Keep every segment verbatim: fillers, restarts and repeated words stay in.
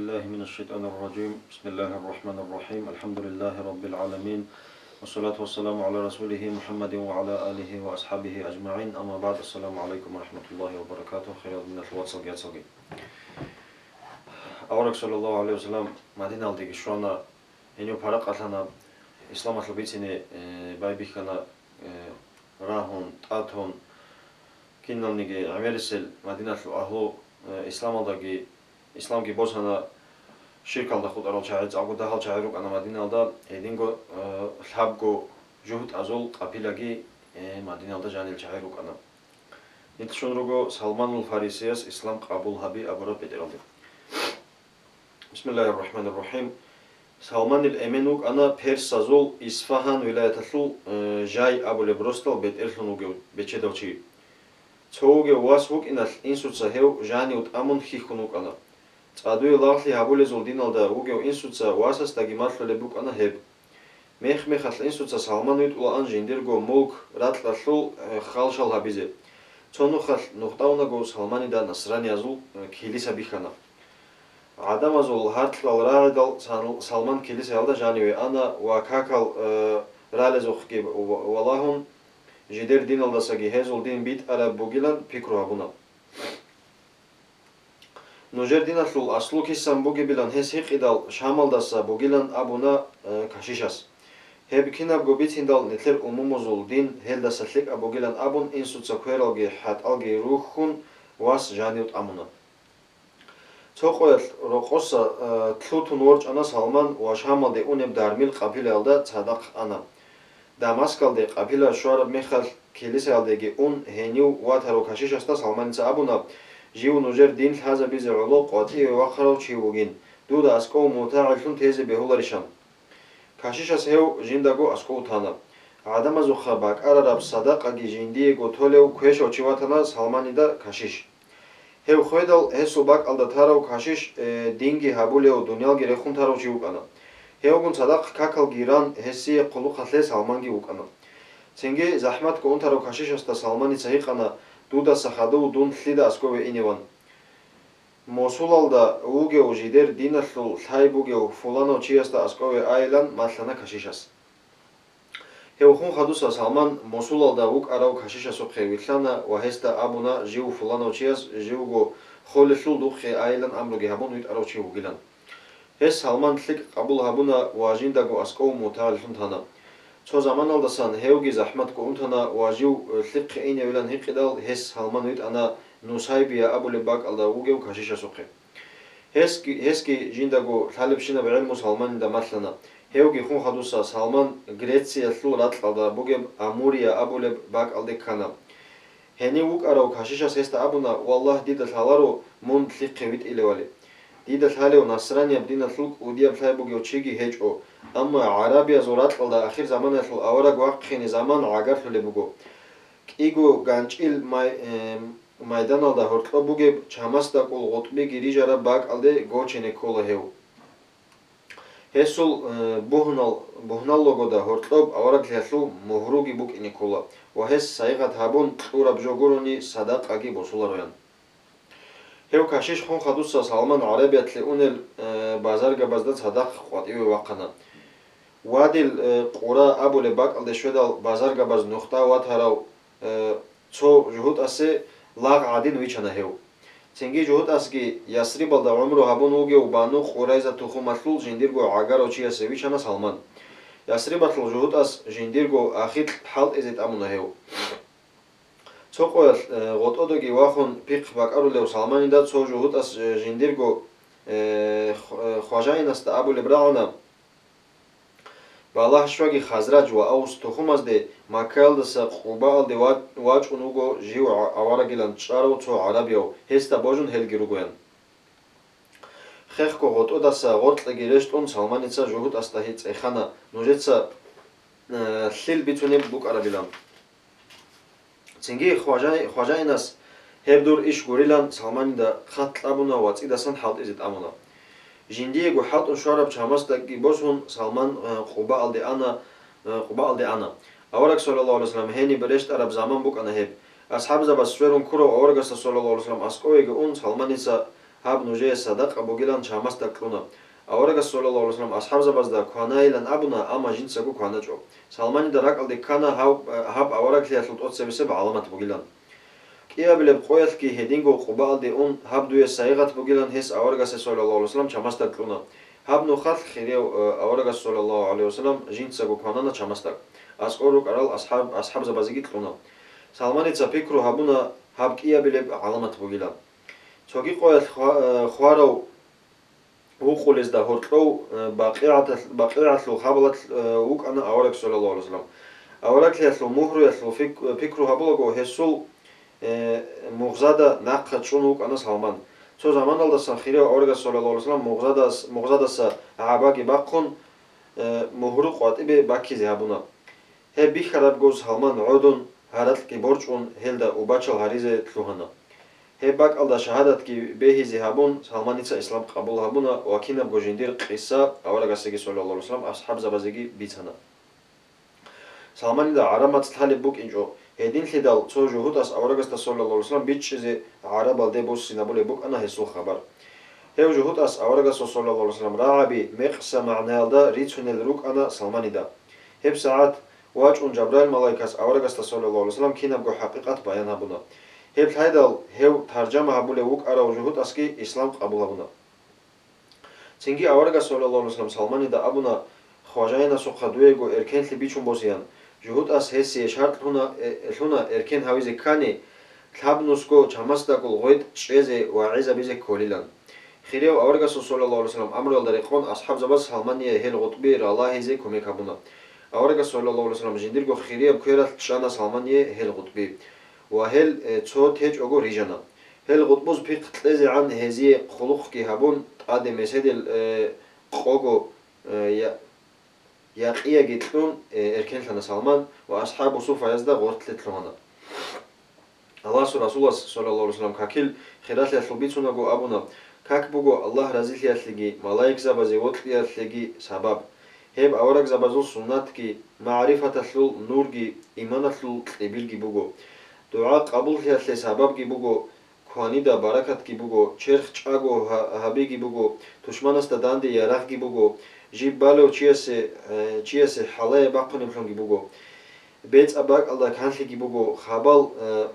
بالله من الشيطان الرجيم. بسم الله الرحمن الرحيم. الحمد لله رب العالمين. والصلاة والسلام على رسوله محمد وعلى آله وأصحابه أجمعين. أما بعد. السلام عليكم ورحمة الله وبركاته. Хириял диналъул вацалги яцалги. Авараг саллаллагьу гӀалайгьи ва саллам Мадиналдеги щвана, гьенив паракъалъана, исламалъул бицине, э, байбихьана, э, рагьун, тӀатун, киналниги гӀемерисел Мадиналъул агьлу, э, исламалдаги, исламги босана, ширкалда хутӀарал чагӀи, цӀакъго дагьал чагӀи рукӀана Мадиналда, гьединго, э, лъабго жугьутӀазул къапилаги, э, Мадиналда жанил чагӀи рукӀана. Нилъ щун руго Салманул Фарисияс ислам къабул гьаби абураб бетӀералде. Бисмиллагьир рахӀманир рахӀим. Салманил эмен вукӀана персазул Исфагьан вилаяталъул, э, Жай абулеб росдал бетӀерлъун вугев бечедав чи. Цо вугев вас вукӀиналъ инсуца гьев жанив тӀамун хьихьун вукӀана. ЦӀадуе лагълъи гьабулезул диналда вугев инсуца васасдаги малъулеб букӀана гьеб. Мех-мехалъ инсуца Салман витӀулаан жиндирго мулк, ракьалъул, э, халшал гьабизе. Цо нухалъ нухда унаго Салманида насраниязул, э, килиса бихьана. ГӀадамазул гьаркьал рагӀидал Сал-, Салман килисаялда жаниве ана ва какал, э, ралезухъги ва-, валагьун, жидер диналдасаги гьезул дин битӀараб бугилан пикру гьабуна. Нужер диналъул аслу кисан бугебилан гьес гьикъидал Шамалдаса бугилан абуна, э, кашишас. Гьеб кинабго бициндал нилъер умумузул дин гьелдаса лъикӀаб бугилан абун инсуца квералги хӀатӀалги рухьун вас жанив тӀамуна. Цо къоялъ рокъоса, э, лъутун ворчӀана Салман ва Шамалде унеб Дармил къапилаялда цадахъ ана. Дамаскалде къапила щвараб мехалъ, килисаялдеги ун, гьенив ватарав кашишасда Салманица абуна: «Жив нужер дин лъазабизе гӀоло къватӀиве вахъарав чи вугин, дуда аскӀов мутагӀилъун тезе бегьуларищан?» Кашишас гьев жиндаго аскӀов тана. ГӀадамазухъа бакӀарараб садакъаги жиндиего толев квешав чи ватана Салманида кашиш. Гьев хведал гьесул бакӀалда тарав кашиш, э, динги гьабулев, дуниялги рехун тарав чи вукӀана. Гьевгун цадахъ какалги ран, гьесие хъулухъалъе Салманги вукӀана. Цинги захӀматго унтарав кашишасда Салманица гьикъана: «Дудаса хадув дун лъида аскӀове иневан?» «Мосулалда вугев жидер диналъул лъай бугев фуланав чиясда аскӀове айилан», — малъана кашишас. Гьев хун хадуса Салман Мосулалда вукӀарав кашишасухъе вилълъана ва гьесда абуна жив фуланав чияс живго холелъул духъе айилан амруги гьабун витӀарав чи вугилан. Гьес Салман лъикӀ къабул гьабуна ва жиндаго аскӀов мутагӀилъун тана. Цо заманалдасан гьевги захӀматго унтана ва жив лъихъе иневилан гьикъидал, гьес Салман витӀана Нусайбия абулеб бакӀалда вугев кашишасухъе. Гьесги, гьесги жиндаго лъалебщинаб гӀелму Салманида малъана. Гьевги хун хадуса Салман Грециялъул ракьалда бугеб Амурия абулеб бакӀалде ккана. Гьенив вукӀарав кашишас гьесда абуна: «Валлагь, дида лъаларо мун лъихъе витӀилевали. Дида лъалев насранияб диналъул кӀудияб лъай бугев чиги гьечӀо, амма гӀарабиязул ракьалда ахир заманаялъул авараг вахъине заман гӀагарлъулеб буго. КӀиго ганчӀил май-, э, майданалда гьоркьоб бугеб, чамасдакӀул гъутӀбиги рижараб бакӀалде гочине ккола гьев. Гьесул, э, бугьнал-, бугьналлогода гьоркьоб авараглъиялъул мугьруги букӀине ккола ва гьес сайигъат гьабун кьураб жо гурони садакъаги босулароян». Гьев кашиш хун хадуса Салман ГӀарабиялъе унел, э, базаргабазда цадахъ къватӀиве вахъана. Вадил, э, Къура абулеб бакӀалде щведал, базаргабаз нухда ватарав, э, цо жугьутӀасе лагъ гӀадин вичана гьев. Цинги жугьутӀасги Ясрибалда гӀумру гьабун вугев Бану Къурайза тухумалъул жиндирго гӀагарав чиясе вичана Салман. Ясрибалъул жугьутӀас жиндирго ахикь хӀалтӀизе тӀамуна гьев. Цо къоялъ, э, гъотӀодаги вахун пихъ бакӀарулев Салманида цо жугьутӀас, э, жиндирго, э, хв-, э, хважаинасда абулеб рагӀана: «Балагь щваги Хазраж ва Авс тухумазде, Маккаялдаса Къубаалде ва-, вачӀун вуго жив гӀа-, аварагилан чӀарав цо гӀарабияв, гьесда божун гьелги ругоян». Хехго гъотӀодаса гъоркьеги рещтӀун, Салманица жугьутӀасда гьи цӀехана, нужеца, э, лъил бицунеб букӀарабилан. Цинги хважай-, хважаинас гьеб дур иш гурилан Салманида хат кьабуна ва цӀидасан хӀалтӀизе тӀамуна. Жиндиего хӀалтӀун щвараб чамасдаги босун, Салман, э, Къубаалде ана, э, Къубаалде ана. Авараг, саллаллагьу гӀалайгьи вассалам, гьениб рещтӀараб заман букӀана гьеб. АсхӀабзабаз сверун ккурав аварагасда, саллаллагьу гӀалайгьи вассалам, аскӀовеги ун, Салманица Гьаб нужее садакъа бугилан чамасда кьуна. Аварагас, саллаллагьу гӀалайгьи вассалам, асхӀабзабазда кванайилан абуна, амма жинцаго кваначӀо. Салманида ракӀалде ккана гьав-, гьаб авараглъиялъул тӀоцебесеб гӀаламат бугилан. КӀиабилеб къоялъги гьединго Къубаалде ун, гьаб дуе сайигъат бугилан гьес аварагасе, саллаллагьу гӀалайгьи вассалам, чамасда кьуна. Гьаб нухалъ хирияв, э, аварагас, саллаллагьу гӀалайгьи вассалам, жинцаго кванана чамасда. АскӀор рукӀарал асхӀаб-, асхӀабзабазеги кьуна. Салманица пикру гьабуна, гьаб кӀиабилеб гӀаламат бугилан. Цоги къоялъ хва-, э, хварав вукъулезда гьоркьов, э, Бакъигьаталъ-, Бакъигьалъул хабалалъ, э, вукӀана авараг, саллаллагьу гӀалайгьи вассалам. Авараглъиялъул мугьруялъул фик-, пикру гьабулаго, гьесул, э, мугъзада нахъа чӀун вукӀана Салман. Цо заманалдасан хирияв аварагас, саллаллагьу гӀалайгьи вассалам, мугъзадас-, мугъзадаса гӀабаги бахъун, э, мугьру къватӀибе баккизе гьабуна. Гьеб бихьарабго Салман гӀодун, гьаракьги борчӀун, гьелда убачал гьаризе лъугьана. Гьеб бакӀалда шагьадатги бегьизе гьабун, Салманица ислам къабул гьабуна ва кинабго жиндир къиса аварагасеги, саллаллагьу гӀалайгьи вассалам, асхӀабзабазеги бицана. Салманида гӀараб мацӀ лъалеб букӀинчӀо, гьединлъидал цо жугьутӀас аварагасда, саллаллагьу гӀалайгьи вассалам, бичӀчӀизе гӀарабалде буссинабулеб букӀана гьесул хабар. Гьев жугьутӀас аварагасул, саллаллагьу гӀалайгьи вассалам, рагӀаби мекъса магӀнаялда рицунел рукӀана Салманида. ГьебсагӀат вачӀун Жабраил малаикас аварагасда, саллаллагьу гӀалайгьи вассалам, кинабго хӀакъикъат баян гьабуна. Гьеб лъайдал гьев таржама гьабулев вукӀарав жугьутӀасги ислам къабул гьабуна. Цинги аварагас, саллаллагьу гӀалайгьи вассалам, Салманида абуна, хважаинасухъа дуего эркенлъи бичун босеян. ЖугьутӀас гьесие шартӀ лъуна, э, лъуна эркен гьавизе ккани, лъабнусго чамасдакӀул гъветӀ чӀезе ва гӀезабизе кколилан. Хирияв аварагасул, саллаллагьу гӀалайгьи вассалам, амруялда рекъон асхӀабзабаз Салмание гьел гъутӀби ралагьизе кумек гьабуна. Аварагас, саллаллагьу гӀалайгьи вассалам, жиндирго хирияб квералъ чӀана Салмание гьел гъутӀби ва гьел, э, цо течӀого рижана. Гьел гъутӀбуз пихъ кьезегӀан гьезие хъулухъги гьабун, тӀаде меседил, э, къого, э, я-, якъияги кьун, э, эркенлъана Салман ва асхӀабу суффаязда гъортлъи лъугьана. Аллагьасул Расулас, саллаллагьу гӀалайгьи вассалам, какил хиралъиялъул бицунаго абуна, как буго Аллагь разилъиялъеги малаикзабазе вокьиялъеги сабаб. Гьеб аварагзабазул суннатги, магӀрифаталъул нурги, иманалъул кьибилги буго. ДугӀа къабуллъиялъе сабабги буго, кванида баракатги буго, черх чӀаго гьа-, гьабиги буго, тушманасда данде ярагъги буго, жиб балев чиясе, э, чиясе хӀалае бахъунеблъунги буго. БецӀаб бакӀалда канлъиги буго, хабал, э,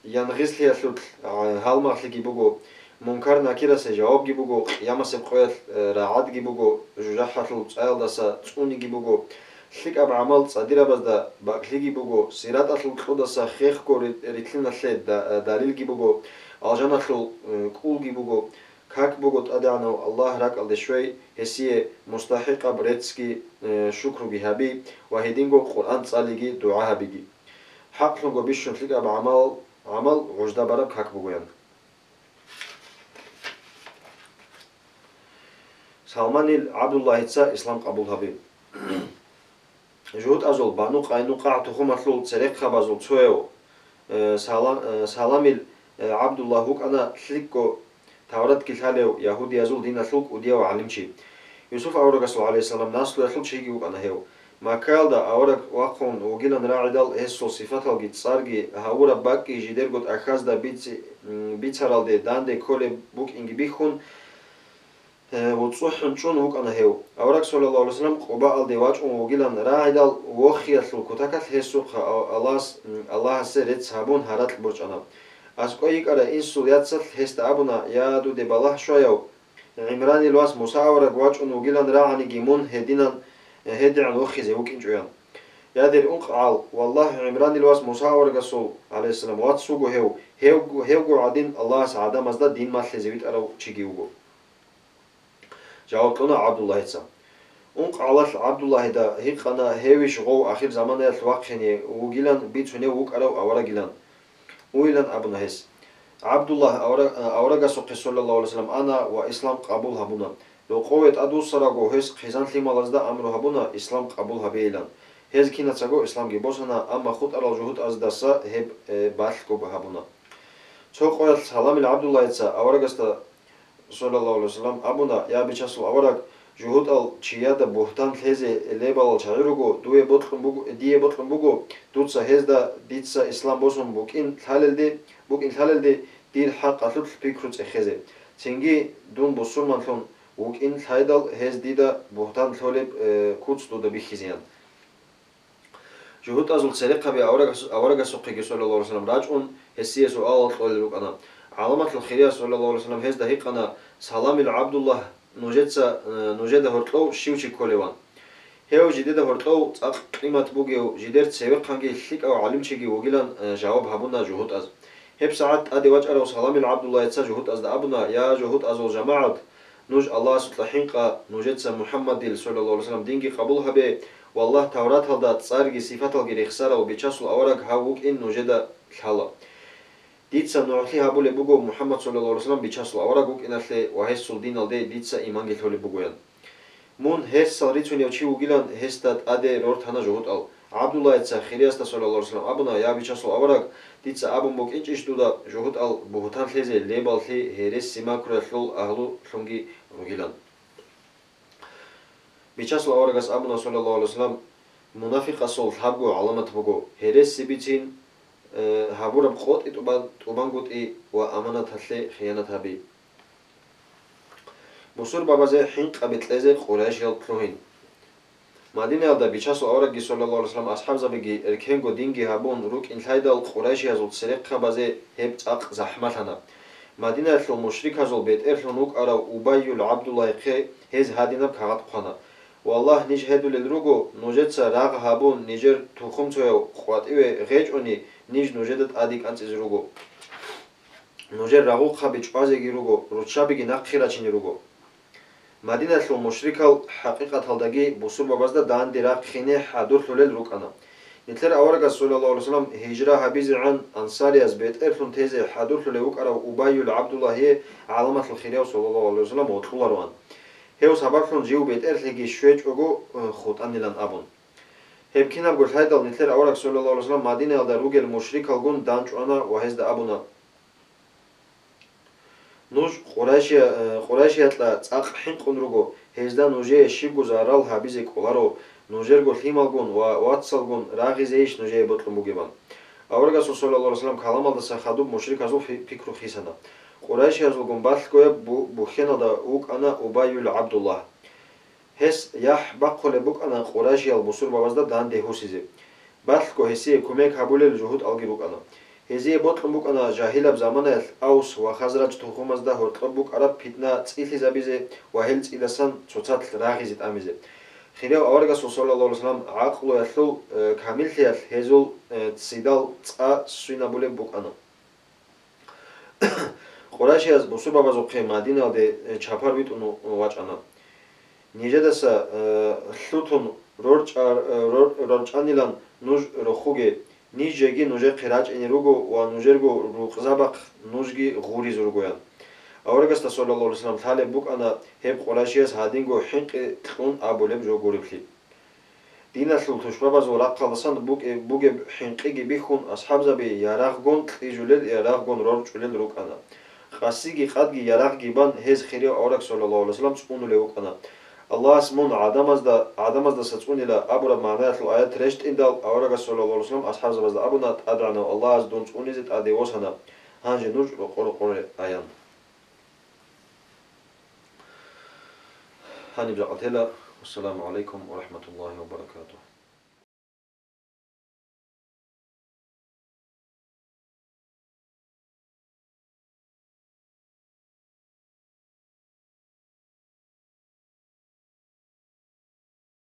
янгъизлъиялъулъ, э, гьалмагълъиги буго, мункар-накирасе жавабги буго, къиямасеб къоялъ, э, рагӀадги буго, жужахӀалъул цӀаялдаса цӀуниги буго, лъикӀаб гӀамал цӀадирабазда бакӀлъиги буго, сираталъул кьудаса хехго ри-, рилълъиналъе да-, э, далилги буго, алжаналъул, э, кӀулги буго. Как буго ТӀадегӀанав Аллагь ракӀалде щвей, гьесие мустахӀикъаб реццги, э, шукруги гьаби ва гьединго Къуръан цӀалиги дугӀа гьабиги. ХӀакълъунго бищун лъикӀаб гӀамал, гӀамал гӀужда бараб как бугоян. Салманил ГӀабдуллагьица ислам къабул гьаби. ЖугьутӀазул Бану КъайнукъагӀ тухумалъул церехъабазул цояв, э, Сала-, э, Саламил, э, ГӀабдуллагь вукӀана лъикӀго Тавратги лъалев, ягьудиязул диналъул кӀудияв гӀалимчи. Юсуф аварагасул, гӀалайгьиссалам, наслуялъул чиги вукӀана гьев. Маккаялда авараг вахъун вугилан рагӀидал гьесул сифаталги цӀарги гьавураб бакӀги жидерго тӀахьазда бици-, м, бицаралде данде кколеб букӀинги бихьун, Э, вуцӀцӀухӀун чӀун вукӀана гьев. Авараг, саллаллагьу гӀалайгьи вассалам, Къубаалде вачӀун вугилан рагӀидал, вохиялъул кутакалъ гьесухъа Ал-, Аллагьас, м, Аллагьасе рецц гьабун гьаракь борчӀана. АскӀой йикӀарай инсул яцалъ гьесда абуна: «Я, дуде балагь щваяв, ГӀимранил вас Муса авараг вачӀун вугилан рагӀаниги мун гьединан, э, гьедигӀан вохизе вукӀинчӀоян». Я, дир ункъгӀал, валлагь, ГӀимранил вас Муса аварагасул, гӀалайгьиссалам, вац вуго гьев, гьев, гьевго гӀадин Аллагьас гӀадамазда дин малъизе витӀарав чиги вуго. Жаваб кьуна ГӀабдуллагьица. УнкъгӀалалъ ГӀабдуллагьида гьикъана, гьевищ гъов ахирзаманаялъ вахъине вугилан бицунев вукӀарав аварагилан. Уйилан абуна гьес. ГӀабдуллагь авара-, аварагасухъе, саллаллагьу гӀалайгьи вассалам, ана ва ислам къабул гьабуна. Рокъове тӀадвуссаралго гьес хъизан-лъималазда амру гьабуна ислам къабул гьабейилан. Гьез кинацаго исламги босана, амма хутӀарал жугьутӀаздаса гьеб, э, балъго гьабуна. Цо къоялъ Саламил ГӀабдуллагьица аварагасда, саллаллагьу гӀалайгьи вассалам, абуна: «Я, Бичасул авараг, жугьутӀал чияда бугьтан лъезе лебалал чагӀи руго, дуе бокьун буго, дие бокьун буго, дуца гьезда дица ислам босун букӀин лъалелде, букӀин лъалелде дир хӀакъалъулъ пикру цӀехезе. Цинги дун бусурманлъун вукӀин лъайдал, гьез дида бугьтан лъолеб, э, куц дуда бихьизеян. ЖугьутӀазул церехъаби аварагас-, аварагасухъеги, саллаллагьу гӀалайгьи вассалам, рачӀун, гьесие суалал кьолел рукӀана. ГӀаламатул хирияс, саллаллагьу гӀалайгьи вассалам, гьезда гьикъана: «Саламил ГӀабдуллагь, нужеца, э, нужеда гьоркьов щив чи кколеван?» Гьев жидеда гьоркьов цӀакъ къимат бугев, жидер цевехъанги лъикӀав гӀалимчиги вугилан, э, жаваб гьабуна жугьутӀаз. ГьебсагӀат тӀаде вачӀарав Саламил ГӀабдуллагьица жугьутӀазда абуна: «Я, жугьутӀазул жамагӀат, нуж Аллагьасукьа хӀинкъа, нужеца МухӀаммадил, саллаллагьу гӀалайгьи вассалам, динги къабул гьабе, валлагь, Тавраталда цӀарги сифаталги рехсарав Бичасул авараг гьав вукӀин нужеда лъала. Дица нугӀлъи гьабулеб буго МухӀаммад, саллаллагьу гӀалайгьи вассалам, Бичасул авараг вукӀиналъе ва гьесул диналде дица иманги лъолеб бугоян». Мун гьерсал рицунев чи вугилан гьесда тӀаде рортана жугьутӀал. ГӀабдуллагьица хириясда, саллаллагьу гӀалайгьи вассалам, абуна: «Я, Бичасул авараг, дица абун букӀинчӀищ дуда жугьутӀал бугьтан лъезе, лебал лъи, гьереси макруялъул агьлулъунги ругилан?» Бичасул аварагас абуна, саллаллагьу гӀалайгьи вассалам: «Мунафикъасул лъабго гӀаламат буго: гьереси бицин, э, гьабураб къотӀи тӀубан-, тӀубангутӀи ва аманаталъе хиянат гьаби». Бусурбабазе хӀинкъаби кьезе къурайшиял лъугьин. Мадинаялда Бичасул аварагги, саллаллагьу гӀалайгьи вассалам, асхӀабзабиги эркенго динги гьабун рукӀин лъайдал, къурайшиязул церехъабазе гьеб цӀакъ захӀмалъана. Мадинаялъул мушриказул бетӀерлъун вукӀарав Убайюл ГӀабдуллагьихъе гьез гьадинаб кагъат хъвана: «Валлагь, ниж гьедулел руго, нужеца рагъ гьабун, нижер тухумцояв къватӀиве гъечӀони, ниж нужеда тӀаде кӀанцӀизе руго. Нужер рагъухъаби чӀвазеги руго, руччабиги нахъе рачине руго». Мадинаялъул мушрикал хӀакъикъаталдаги бусурбабазда данде рахъине хӀадурлъулел рукӀана. Нилъер аварагас, саллаллагьу гӀалайгьи вассалам, гьижра гьабизегӀан ансарияз бетӀерлъун тезе хӀадурлъулев вукӀарав Убайюл ГӀабдуллагьие гӀаламатул хирияв, саллаллагьу гӀалайгьи вассалам, вокьулароан. Гьев сабаблъун жив бетӀерлъиги щвечӀого, э, хутӀанилан абун. Гьеб кинабго лъайдал, нилъер авараг, саллаллагьу гӀалайгьи вассалам, Мадинаялда ругел мушрикалгун данчӀвана ва гьезда абуна: «Нуж Къурайшия-, э, Къурайшиялда цӀакъ хӀинкъун руго, гьезда нужее щибго зарал гьабизе кӀоларо, нужерго лъималгун ва вацалгун рагъизейищ нужее бокьун бугебан?» Аварагасул, саллаллагьу гӀалайгьи вассалам, каламалдаса хадуб мушриказул фи-, пикру хисана. Къурайшиязулгун балъгояб бу-, бухьеналда вукӀана Убайюл ГӀабдуллагь. Гьес яхӀ бахъулеб букӀана къурайшиял бусурбабазда данде гьусизе. Балъго гьесие кумек гьабулел жугьутӀалги рукӀана. Гьезие бокьун букӀана жагьилаб заманаялъ Аус ва Хазраж тухумазда гьоркьоб букӀараб питна цӀилъизабизе ва гьел цӀидасан цоцалъ рагъизе тӀамизе. Хирияв аварагасул, саллаллагьу гӀалайгьи вассалам, гӀакълуялъул, э, камиллъиялъ гьезул, э, ццидал цӀа свинабулеб букӀана. Къурайшияз бусурбабазухъе Мадинаялде, э, чапар витӀун вачӀана. Нижедаса, э, лъутун рорчӀа-, э, рор-, рорчӀанилан нуж рохуге, ниж жеги нужехъе рачӀине руго ва нужерго рукъзабахъ нужги гъуризе ругоян. Аварагасда, саллаллагьу гӀалайгьи вассалам, лъалеб букӀана гьеб къурайшияз гьадинго хӀинкъи кьун абулеб жо гуревлъи. Диналъул тушбабазул рахъалдасан букӀе-, бугеб хӀинкъиги бихьун, асхӀабзаби ярагъгун кьижулел, ярагъгун рорчӀулел рукӀана. Къасиги къадги ярагъги бан, гьез хирияв авараг, саллаллагьу гӀалайгьи вассалам, цӀунулев вукӀана. Аллагьас мун гӀадамазда, гӀадамаздаса цӀунила абураб магӀнаялъул аят рещтӀиндал, аварагас, саллаллагьу гӀалайгьи вассалам, асхӀабзабазда абуна: «ТӀадегӀанав Аллагьас дун цӀунизе тӀаде восана, гьанже нуж рокъо-рокъоре аян». Гьаниб жакъа тела. Вассаламу гӀалайкум ва рахӀматуллагьи ва баракатугь.